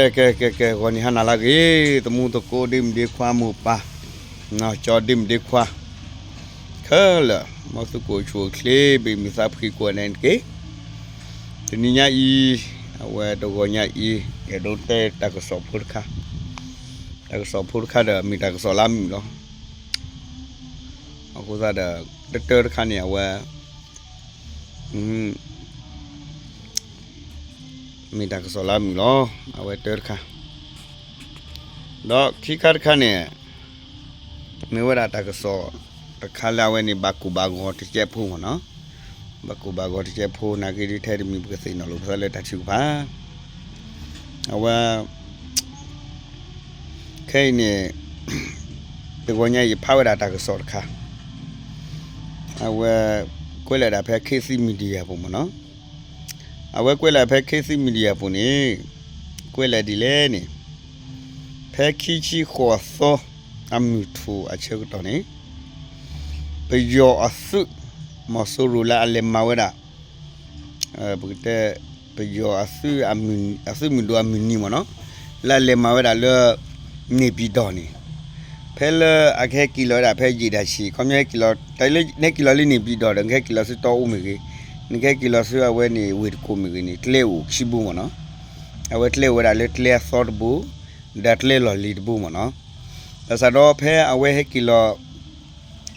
ကဲ ကဲ ကဲ ကဲ ဂီၤနံၤဟါနၤလၢအဂ့ၤ, သမူသကိးဒ့မုၣ်ဒ့ခွါမိၢ်ပၢ်, ကၠီဒ့မုၣ်ဒ့ခွါ ခဲလၢာ် မ်သုကအိၣ်ဆူၣ်အိၣ်ချ့ ဘ့ၣ်မုာ်သးဖှံကိးဂၤဒဲးန့ၣ်တက့ၢ်. တနံၤညါအံၤ အဝဲတဂီၤညါအံၤ အဲၣ်ဒိးတဲတၢ်ကစီၣ်ဖိတခါ, တၢ်ကစီၣ်ဖိတခါဒီး မ့ၢ်တၢ်ကစီၣ်လၢအမုာ်လီၤ. အဃိသတးဒီး တၢတၢတခါန့ၣ် အဝဲ မ့ၢ်တၢ်ကစီၣ်လၢအမုာ်လီၤ. အဝဲတၢတခါ, ဒီးခံခါတခါန့ၣ် မ့ၢ်ဝဲဒၣ်တၢ်ကစီၣ်တခါလၢအဝဲန့ၣ် ဘၣ်ကိၢ်ဘၣ်ဂီၤတစဲးဖိမ့ၢ်နီၤ, ဘၣ်ကိၢ်ဘၣ်ဂီၤတစဲးဖိ နာ်က့ဒ်ထဲတမံၤ ပကသ့ၣ်နီၣ်လိာ်ပသးလၢတၢ်ထုကဖၣ်, အဝဲ ခဲအံၤန့ၣ် တဂီၤညါအံၤ ယဖးဝဲဒၣ်တၢ်ကစီၣ်တခါ, အဝဲ ကွဲးလီၤဝဲဒၣ်ဖဲ ခေတ်သစ် Media ပူၤမ့ၢ်နီၤ, အဝဲကွဲးလီၤဖဲ ခေတ်သစ် Media ပူၤန့ၣ် ကွဲးလီၤဒ်လဲၣ်န့ၣ်, ဖဲခံဆံဃိးသီ အမုၢ်ထူၣ်အဆၢကတီၢ်န့ၣ် ပယီၤအသုး မီၤစိရိၤလၢအလဲၤမၤဝဲဒၣ် ပကတဲ ပယီၤအသုး အသုးမုၢ်ဒိၣ်အမုၢ်နံၤမ့ၢ်နီၤ, လၢအလဲၤမၤဝဲဒၣ်လၢ န့ၣ်ပံၤဒီၤန့ၣ်, ဖဲလၢအကဟဲက့ၤလီၤဝဲဒၣ်ဖဲယံာ်ဒၣ်ဆံး ခီပညီဟဲက့ၤလီၤ တၢ်လၢနဟဲက့ၤလီၤလၢန့ၣ်ပံၤဒီၤဒီး နကဟဲက့ၤလီၤဆူတီအူမ့ၢ်ဂ့ၤ, နကဟဲက့ၤလီၤဆူအဝဲန့ၣ် ဝ့ၢ်တကိးမ့ၢ်ဂ့ၤန့ၣ် ကျဲအိၣ်ခံဘိမ့ၢ်နီၤ, အဝဲကျဲအိၣ်ဝဲဒၣ်လၢကျဲအသီတဘိ, ဒီးကျဲလီၢ်လံၤတဘိမ့ၢ်နီၤ, ဘၣ်ဆၣ်ဒီးဖဲအဝဲဟဲက့ၤလီၤ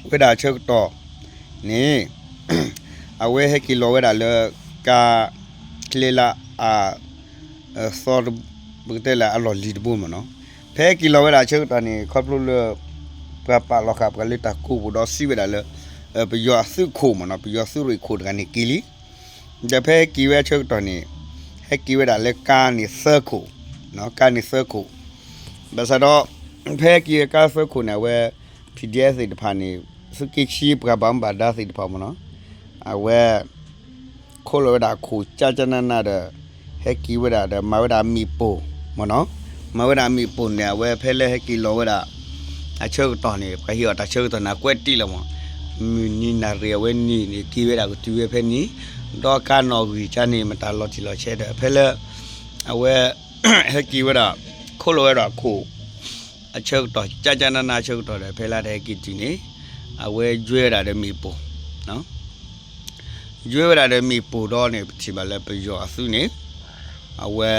ဝဲဒၣ်အဆၢကတီၢ်န့ၣ် အဝဲဟဲက့ၤလီၤဝဲဒၣ်လၢ ကါ ကျဲလၢအ သီ ပကတဲလၢအလီၢ်လံၤတဘိမ့ၢ်နီၤ, ဖဲဟဲက့ၤလီၤဝဲဒၣ်အဆၢကတီၢ်န့ၣ် ခီဖျိလၢ ပှၤပာ်လီၤဃာ်ပှၤလၢတၢ်ကိးပူၤဒီးစံးဝဲဒၣ်လၢ ပယီၤအသုးခိၣ်မ့ၢ်နီၤ, ပယီၤသုးရ့ၣ်ခိၣ်တဂၤန့ၣ်က့ၤလံ, ဒီးဖဲဟဲက့ၤဝဲအဆၢကတီၢ်န့ၣ် ဟဲက့ၤဝဲဒၣ်လၢကါန့ၣ်သၢခိၣ်, ကါန့ၣ်သၢခိၣ်, ဘၣ်ဆၣ်ဒီး ဖဲဟဲက့ၤကါသၢခိၣ်န့ၣ် အဝဲ PDF သ့ၣ်တဖၣ်န့ၣ် သုးက့ခံပှၤဘၣ်မူဘၣ်ဒါသ့ၣ်တဖၣ်မ့ၢ်နီၤ, အဝဲ ခိးလီၤဝဲဒၣ်အခိၣ်ကၠၢ်ကၠၢ်နးနးဒီး ဟဲက့ၤဝဲဒၣ်ဒီးမၤဝဲဒၣ်မ့ၣ်ပိၢ်မ့ၢ်နီၤ, မၤဝဲဒၣ်မ့ၣ်ပိၢ်န့ၣ် အဝဲဖဲလၢဟဲက့ၤလီၤဝဲဒၣ် အဆၢကတီၢ်န့ၣ် ပှၤဟ့ၣ်အီၤတၢ်ဆၢကတီၢ်န့ၣ် အကွဲးတ့ၢ်လီၤမ့ၢ်, မုၢ်နံၤနၣ်ရံၣ်အဝဲန့ၣ်န့ၣ် က့ၤဝဲဒၣ်ကတုၤဝဲဖဲန့ၣ်, ဒီးကါနီၣ်ဂံၢ်ကါန့ၣ် မတၤလီၤတံၢ်လီၤဆဲးဒီး ဖဲလၢ အဝဲ ဟဲက့ၤဝဲဒၣ် ခိးလီၤဝဲဒၣ်အခိၣ် အဆၢကတီၢ် ကၠၢ်ကၠၢ်နးနးအဆၢကတီၢ်ဒီး ဖဲလၢတဟဲက့ၤတုၤန့ၣ် အဝဲယွဲဝဲဒၣ်ဒီးမ့ၣ်ပိၢ်, ယွဲဝဲဒၣ်ဒီးမ့ၣ်ပိၢ်ဒီးန့ၣ် ပထံၣ်ဘၣ်လၢပယီၤအသုးန့ၣ် အဝဲ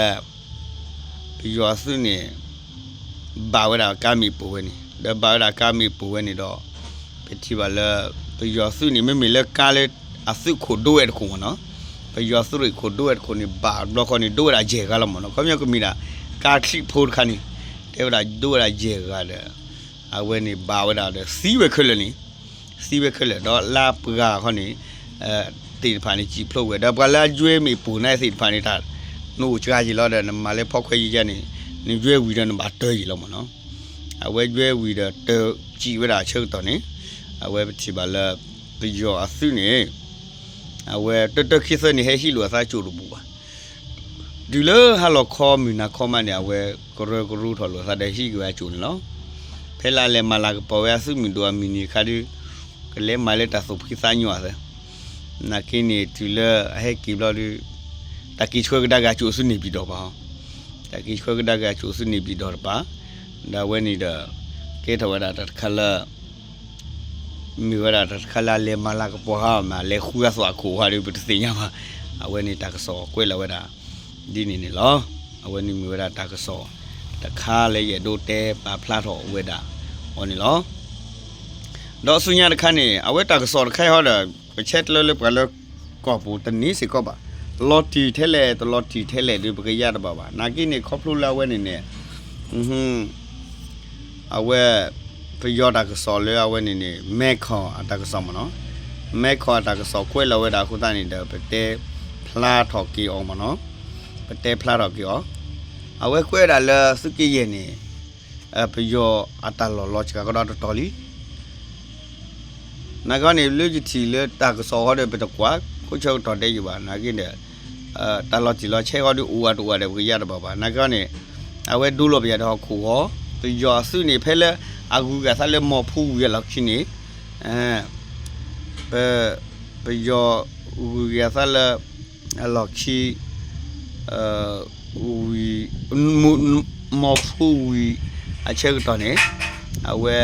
ပယီၤအသုးန့ၣ် ဘၣ်ဝဲဒၣ်ကါမ့ၣ်ပိၢ်ဝဲန့ၣ် ဒီးဘၣ်ဝဲဒၣ်ကါမ့ၣ်ပိၢ်ဝဲန့ၣ်ဒီး ပထံၣ်ဘၣ်လၢ ပယီၤအသုးန့ၣ် မ့မ့ၢ်လၢကါလၢအသုးခိၣ်ဒိဝဲတခိၣ်မ့ၢ်နီၤ, ပယီၤသုးရ့ၣ်ခိၣ်ဒိဝဲတခိၣ်န့ၣ် ဘၣ်တဘျီဃီန့ၣ် ဒိဝဲဒၣ်ယဲၢ်ဂၤလီၤမ့ၢ်နီၤ, ခီပညီကမ့ၢ်ဒၣ် ကါချံၣ်ဖိတခါန့ၣ် တဲဝဲဒၣ်ဒိဝဲဒၣ်ယဲၢ်ဂၤဒီး အဝဲန့ၣ်ဘၣ်ဝဲဒၣ်ဒီးသံဝဲခဲလၢာ်န့ၣ်, သံဝဲခဲလၢာ်ဒီးလၢပှၤခီန့ၣ် သ့ၣ်တဖၣ်န့ၣ် စံၣ်ဖျိးဝဲ ဒီးပှၤလၢအယွဲမ့ၣ်ပိၢ်န့ၣ်သ့ၣ်တဖၣ်န့ၣ် တၢ်နအိၣ်စှၤယံာ်လီၤဒီး နမၤလၢဖီခွဲယံာ်ယါန့ၣ် နယွဲဝံၤဒီးနဘၣ်တၢ်ယံာ်လီၤမ့ၢ်နီၤ, အဝဲယွဲဝံၤဒီးတၢ်စံၣ်ဝဲဒၣ်အဆၢကတီၢ်န့ၣ် အဝဲပထံၣ်ဘၣ်လၢ ပယီၤအသုးန့ၣ် အဝဲတၢတၢခံသၢန့ၣ် ဟဲဟံးလိာ်အသးကၠိတဘူၣ်ဘၣ် တုၤလၢဟါလီၤခီမုၢ်နၤခီမးန့ၣ် အဝဲကရၢကရိထီၣ်လိာ်သးဒီးဟံးက့ၤဝဲအကၠိန့ၣ်လီၤ. ဖဲလၢအလဲၤမၤလၤကပီၤဝဲအသုးမုၢ်ဒိၣ်အမုၢ်နံၤအခါဒီး ကလဲၤမၤလၢတၢ်သူၣ်ဖှံသးညီအသး, နာ်က့န့ၣ် တုၤလၢအဟဲက့ၤဘျီဒီး တၢ်က့ၤဆှၢကဒါက့ၤအကၠိဆူန့ၣ်ပံၤဒီးပၤ, တၢ်က့ၤဆှၢကဒါက့ၤအကၠိဆူန့ၣ်ပံၤဒီးတပၤ, ဒီးအဝဲန့ၣ်ဒီး ကဲထီၣ်ဝဲဒၣ်တၢ်တခါလၢ မ့ၢ်ဝဲဒၣ်တၢ်တခါလၢအလဲၤမၤလၤကပီၤဟါမး လဲၤဃုအသးအခိၣ်ဟါဒီး ပတသ့ၣ်ညါဘၣ်. အဝဲန့ၣ်တၢ်ကစီၣ်ကွဲးလီၤဝဲဒၣ် ဒ်န့ၣ်န့ၣ်လီၤ. အဝဲန့ၣ်မ့ၢ်ဝဲဒၣ်တၢ်ကစီၣ်တခါလၢယအဲၣ်ဒိးတဲပာ်ဖျါထီၣ်ဝဲဒၣ်အီၤန့ၣ်လီၤ. ဒီးဆူညါတခါန့ၣ် အဝဲတၢ်ကစီၣ်တခါအံၤဟီဒီး ပဆဲးကျၢလၢပှၤလၢကီၢ်ပူၤတန့ၢ်စ့ၢ်ကီးဘၣ်. လီၤတံၢ်ထဲလဲၣ် တလီၤတံၢ်ထဲလဲၣ်ဒီး ပကယါတဘၣ်ဘၣ်. နာ်က့န့ၣ် ခီဖျိလၢအဝဲန့ၣ်န့ၣ် အဝဲ ပယီၤတၢ်ကစီၣ်လၢအဝဲန့ၣ်န့ၣ် မဲခီၣ်အတၢ်ကစီၣ်မ့ၢ်နီၤ, မဲခီၣ်အတၢ်ကစီၣ်ကွဲးလီၤဝဲဒၣ်အဃိသတးန့ၣ်ဒီး ပတဲဖျါထီၣ်က့ၤအီၤမ့ၢ်နီၤ, ပတဲဖျါထီၣ်က့ၤအီၤ. အဝဲကွဲးဒၣ်လၢသုးက့ယဲၢ်န့ၣ် ပယီၤအတၢ်လီၢ်လီၤစှၤကဒီးတတီၤလံ. နာ်က့န့ၣ် လၢယထံၣ်လၢတၢ်ကစီၣ်ဃီဒီး ပတကွၢ် ခိၣ်ဆၢကတီၢ်ဒဲးယံၤဘၣ်. နာ်က့ဒီး တၢ်လီၤတံၢ်လီၤဆဲးဃီဒီး အိၣ်ဝဲတအိၣ်ဝဲဒီး ပကယါတဘၣ်ဘၣ်. နာ်က့န့ၣ် အဝဲဒိလီၤပယီၤဒီးဟီၣ်ခိၣ်ဃီ, ပယီၤအသုးန့ၣ် ဖဲလၢအဂုၤအဂၤသးလၢမီၢ်ဖူဝံၤအလီၢ်ခံန့ၣ် ပ ပယီၤဂုၤက့ၤအသးလၢ အလီၢ်ခံ အ ဝံၤ မီၤဖူဝံၤအဆၢကတီၢ်န့ၣ် အဝဲ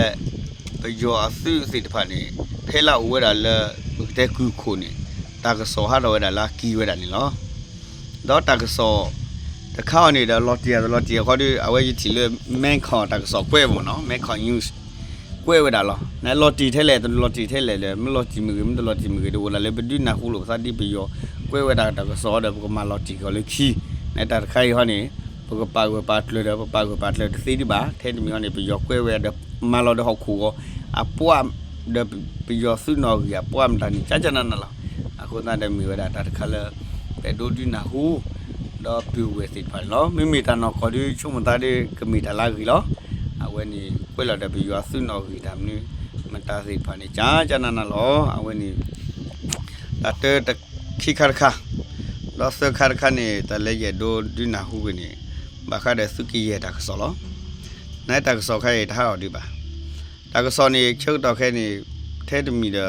ပယီၤအသုးသ့ၣ်တဖၣ်န့ၣ် ဖဲလၢအအိၣ်ဝဲဒၣ်လၢ ပကတဲကုၢ်ခိၣ်န့ၣ် တၢ်ကစီၣ်ဟးထီၣ်ဝဲဒၣ်လၢအက့ၤဝဲဒၣ်န့ၣ်လီၤ. ဒီးတၢ်ကစီၣ်တခါအံၤန့ၣ်ဒီး လီၤတံၢ်အတလီၤတံၢ်အခီဒီး အဝဲယထံၣ်လၢ မဲခီၣ် တၢ်ကစီၣ်ကွဲးမ့ၢ်နီၤ, မဲခီၣ် news ကွဲးဝဲဒၣ်လီၤ. နလီၤတံၢ်ထဲလဲၣ် တလီၤတံၢ်ထဲလဲၣ်ဒီး မ့ၢ်လီၤတံၢ်မ့ၢ်ဂ့ၤ မ့ၢ်တလီၤတံၢ်မ့ၢ်ဂ့ၤဒီး အိၣ်ဒၣ်လၢပဒုးနၢ်ဟူလိာ်ပသးဒ်ပယီၤကွဲးဝဲဒၣ်တၢ်ကစီၣ်ဒီး ပကမၤလီၤတံၢ်ကီၤလၢခံ, နတၢ်တခါအံၤဟီန့ၣ် ပကပာ်ဂၢၢ်ပာ်ကျၢၤဒီး ပပာ်ဂၢၢ်ပာ်ကျၢၤတသ့ဒံးဘၣ်. ထဲတမံၤဟီန့ၣ် ပယီၤကွဲးဝဲဒီး မၤလီၤဒီးဟီၣ်ခိၣ်ဂီၤ အပှၢ်ဒီး ပယီၤသုးနီၣ်ဂံၢ်အပှၢ်မတၤန့ၣ် ကကနနလီၤ. အဃိသတးဒီးမ့ၢ်ဝဲဒၣ်တၢ်တခါလၢ ပအဲၣ်ဒိးဒုးနၢ်ဟူ ဒီးပုၢ်ဝဲၢ်သ့ၣ်တဖၣ်န့ၣ်လီၤ. မ့မ့ၢ်တၢ်နီၢ်ကီၢ်ဒုး ဆိကမိၣ်သးဒီး ကမ့ၢ်တၢ်လၢအဂ့ၤလီၤ. အဝဲန့ၣ်ကွဲးလီၤဒီးပယီၤသုးနီၣ်ဂံၢ်တၢ်မနုၤ မတၤသ့ၣ်တဖၣ်န့ၣ် ကကနနလီၤ. အဝဲန့ၣ် တၢ်တၢတခံခါတခါ, ဒီးသၢခါတခါန့ၣ် တၢ်လၢယအဲၣ်ဒိးဒုးနၢ်ဟူကွံာ်န့ၣ် ဘၣ်ဃးဒီးသုးကယဲၢ်တၢ်ကစီၣ်လီၤ. နတၢ်ကစီၣ်ခါအံၤတဟးအီၤဒံးဘၣ်. တၢ်ကစီၣ်န့ၣ် ဆၢကတီၢ်ခဲအံၤန့ၣ် ထဲတမံၤဒီး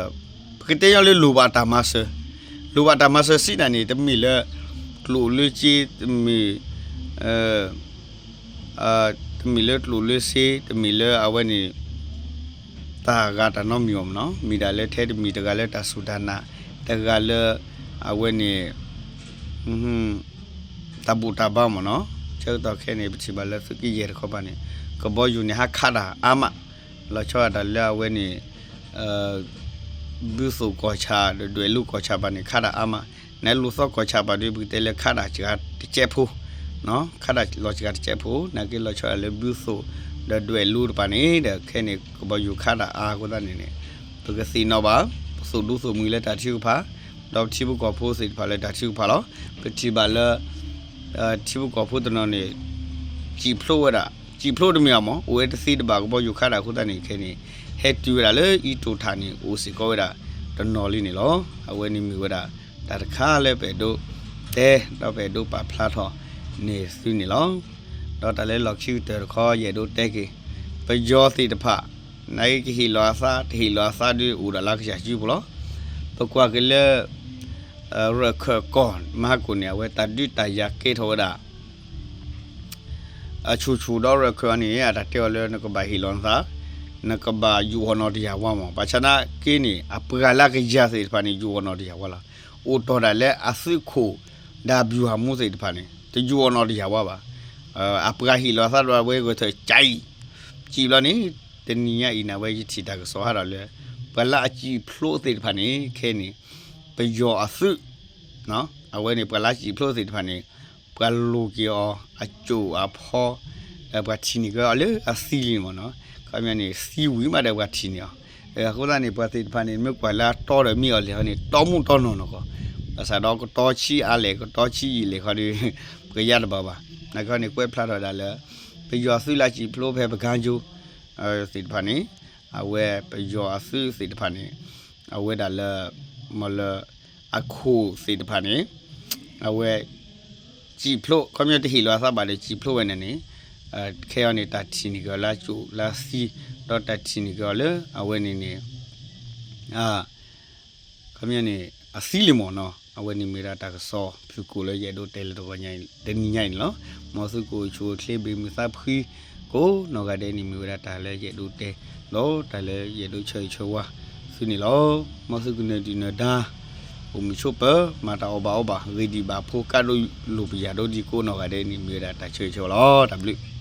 ပကတဲညီလၢလိၣ်ဘၣ်တၢ်မၤစၢၤ, လိၣ်ဘၣ်တၢ်မၤစၢၤစံးတၢ်န့ၣ် တမ့ၢ်လၢ ကျိၣ်လၢစ့ တမ့ၢ် တမ့ၢ်လၢကျိၣ်လၢစ့ တမ့ၢ်လၢအဝဲန့ၣ် တၢ်ဂၤတၢ်နီတမံၤအီၤမ့ၢ်နီၤ, မ့ၢ်ဒၣ်လၢထဲတမံၤတဂၤလၢတၢ်စူၢ်တၢ်နာ်, တဂၤလၢ အဝဲန့ၣ် တၢ်ဘူၣ်တၢ်ဘါမ့ၢ်နီၤ. ဆၢကတီၢ်ခဲအံၤန့ၣ် ပထံၣ်ဘၣ်လၢသုးကယဲၢ်တခီပၤန့ၣ် ကဘီယူၤန့ၣ် ဟးခးတၢ်အါမး, လီၤဆီဒၣ်တၢ်လၢအဝဲန့ၣ် ဘုသိၣ်ကီၢ်ဆၣ်ဒီးဒွဲၣ်လိၤကီၢ်ဆၣ်ပၤန့ၣ် ခးတၢ်အါမး, နလူၤသီကီၢ်ဆၣ်ပၤဒီး ပကတဲလၢခးတၢ်စှၤတကဲးဖိ, ခးတၢ်လီၤစှၤတကဲးဖိ, နာ်က့လီၤဆီဒၣ်လၢဘုသိၣ်ဒီးဒွဲၣ်လိၤတပၤန့ၣ်ဒီး ခဲအံၤန့ၣ် ကဘီယူၤခးတၢ်အါအဃိသတးန့ၣ်န့ၣ် ပကသ့ၣ်နီၣ်ဘၣ် ပသူၣ်ဒူသးမုာ်လၢတၢ်ထုကဖၣ်, ဒီးပထံဖိကီၢ်ဖိသ့ၣ်တဖၣ်လၢတၢ်ထုကဖၣ်လီၤ. ပထံၣ်ဘၣ်လၢ ထံဖိကီၢ်ဖိတနီၤန့ၣ် စံၣ်ဖျိဝဲဒၣ်, စံၣ်ဖျိတမ့ၢ်အီၤမ့ၢ် အိၣ်ဝဲတသ့တဘၣ် ကဘီယူၤခးတၢ်အဃိသတးန့ၣ် ခဲအံၤန့ၣ် ဟဲတုၤဝဲဒၣ်လၢအံးတိၢ်ထၣ်န့ၣ် အိၣ်စ့ၢ်ကီးဝဲဒၣ်တနီၤလံန့ၣ်လီၤ. အဝဲန့ၣ်မ့ၢ်ဝဲဒၣ် တၢ်တခါလၢပအဲၣ်ဒိးတဲ ဒီးပအဲၣ်ဒိးပာ်ဖျါထီၣ်န့ၢ်သုန့ၣ်လီၤ. ဒီးတၢ်လၢလီၢ်ခံကတၢၢ်တခီ ယအဲၣ်ဒိးတဲက့ၤ ပယီၤသ့ၣ်တဖၣ် နာ်က့ကဟ့ၣ်လီၤအသး တဟ့ၣ်လီၤအသးဒီး အိၣ်ဒၣ်လၢကစၢ်စုပူၤလီၤ. ပကွၢ်က့ၤလၢ ရၢၢ်ခၢၣ်ကီၢ်မဟါကိၣ်န့ၣ် အဝဲတၢ်ဒုးတၢ်ယၤကဲထီၣ်ဝဲဒၣ် အဆူၣ်ဆူၣ်ဒီးရၢၢ်ခၢၣ်အံၤန့ၣ် အတၢ်တဲအီၤလၢနကဘၣ်ဟ့ၣ်လီၤနသး, နကဘၣ်ယူာ်အီၤနီၢ်တယၢ်ဝါမး. ဘၣ်ဆၣ်နာ်က့န့ၣ် အပှၤလၢကယၤသ့ၣ်တဖၣ်န့ၣ် ယူာ်အီၤနီၢ်တယၢ်ဝါလီၤ. အိၣ်တီၢ်ဒၣ်လၢအသုးခိၣ် ဒီးဗျူဟာမှူး သ့ၣ်တဖၣ်န့ၣ် တယူာ်အီၤနီၢ်တယၢ်ဝါဘၣ်. အပှၤဟ့ၣ်လီၤသးဒီးအဝဲဂဲၤထၢၣ်ကၠံၣ် ကၠံၣ်ဘျီန့ၣ် တနံၤညါအံၤန့ၣ် အဝဲယထံၣ်တၢ်ကစီၣ်ဟးထီၣ်လၢ ပှၤလၢအစံၣ်ဖျိသ့ၣ်တဖၣ်န့ၣ် ခဲအံၤန့ၣ် ပယီၤအသုး အဝဲန့ၣ် ပှၤလၢစံၣ်ဖျိသ့ၣ်တဖၣ်န့ၣ် ပှၤလိၤက့ၤအီၤအစိၣ်အဖီ ဒီးပှၤထံၣ်န့ၢ်က့ၤအီၤလၢအသံလံမ့ၢ်နီၤ. ခီပညီန့ၣ် သံဝံၤမးဒီးပှၤထံၣ်န့ၢ်အီၤ. အဃိသတးန့ၣ် ပှၤသ့ၣ်တဖၣ်န့ၣ် မ့ၢ်ကွၢ်လၢအတီဒီးမ့ၢ်အီၤလဲၣ်ဟီန့ၣ် တီမုၢ်တီနီၢ်နီၢ်ကီး, ဘၣ်ဆၣ်ဒီးကတီဆံးအါလဲၣ် ကတီဆံးယံာ်လဲၣ်ခီဒီး ပကယါတဘၣ်ဘၣ်. နာ်က့န့ၣ် ကွဲးဖျါထီၣ်ဝဲဒၣ်လၢ ပယီၤသုးလၢစံၣ်ဖျိဖဲပကါကၠိ သ့ၣ်တဖၣ်န့ၣ် အဝဲပယီၤအသုးသ့ၣ်တဖၣ်န့ၣ် အဝဲဒၣ်လၢ မ့ၢ်လၢ အခိၣ်သ့ၣ်တဖၣ်န့ၣ် အဝဲ စံၣ်ဖျိ ခီပညီတဟ့ၣ်လီၤအသးဘၣ်ဒီး စံၣ်ဖျိဝဲန့ၣ်န့ၣ် ခဲအံၤန့ၣ် တၢ်ထံၣ်န့ၢ်က့ၤအီၤလၢအစိၣ်လၢအသံ ဒီးတၢ်ထံၣ်န့ၢ်က့ၤအီၤလၢအဝဲန့ၣ်န့ၣ် ခီပညီန့ၣ် အသံလံမ့ၢ်နီၤ. အဝဲန့ၣ်မ့ၢ်ဒၣ်တၢ်ကစီၣ်ဖုၣ်ကိာ်လၢယအဲၣ်ဒိးတဲလၢတဂီၤညါ တနံၤညါအံၤန့ၣ်လီၤ. မ်သုကအိၣ်ဆူၣ်အိၣ်ချ့ ဘၣ်မုာ်သးဖှံကိးနီၢ်ဂၤဒဲးန့ၣ် မ့ၢ်ဝဲဒၣ်တၢ်လၢယအဲၣ်ဒိးတဲ ဒီးတၢ်လၢယအဲၣ်ဒိးဆၢဂ့ၤဆၢဝါသုန့ၣ်လီၤ. မ်သုကနၢၤဒုၣ်နၢၤဒါ အိၣ်မုာ်ဆိးပၢၤ မၤတၢ်အီၣ်ဘၣ်အီဘၣ် ဂ့ၤဒံးဘၣ်ဖိ ကါဒိၣ်လိာ်ပယၢ်ဒိၣ်ဒံးကိးနီၢ်ဂၤဒဲးန့ၣ် မ့ၢ်ဝဲဒၣ်တၢ်ဆၢဂ့ၤဆၢဝါလီၤ. တၢ်ဘျုး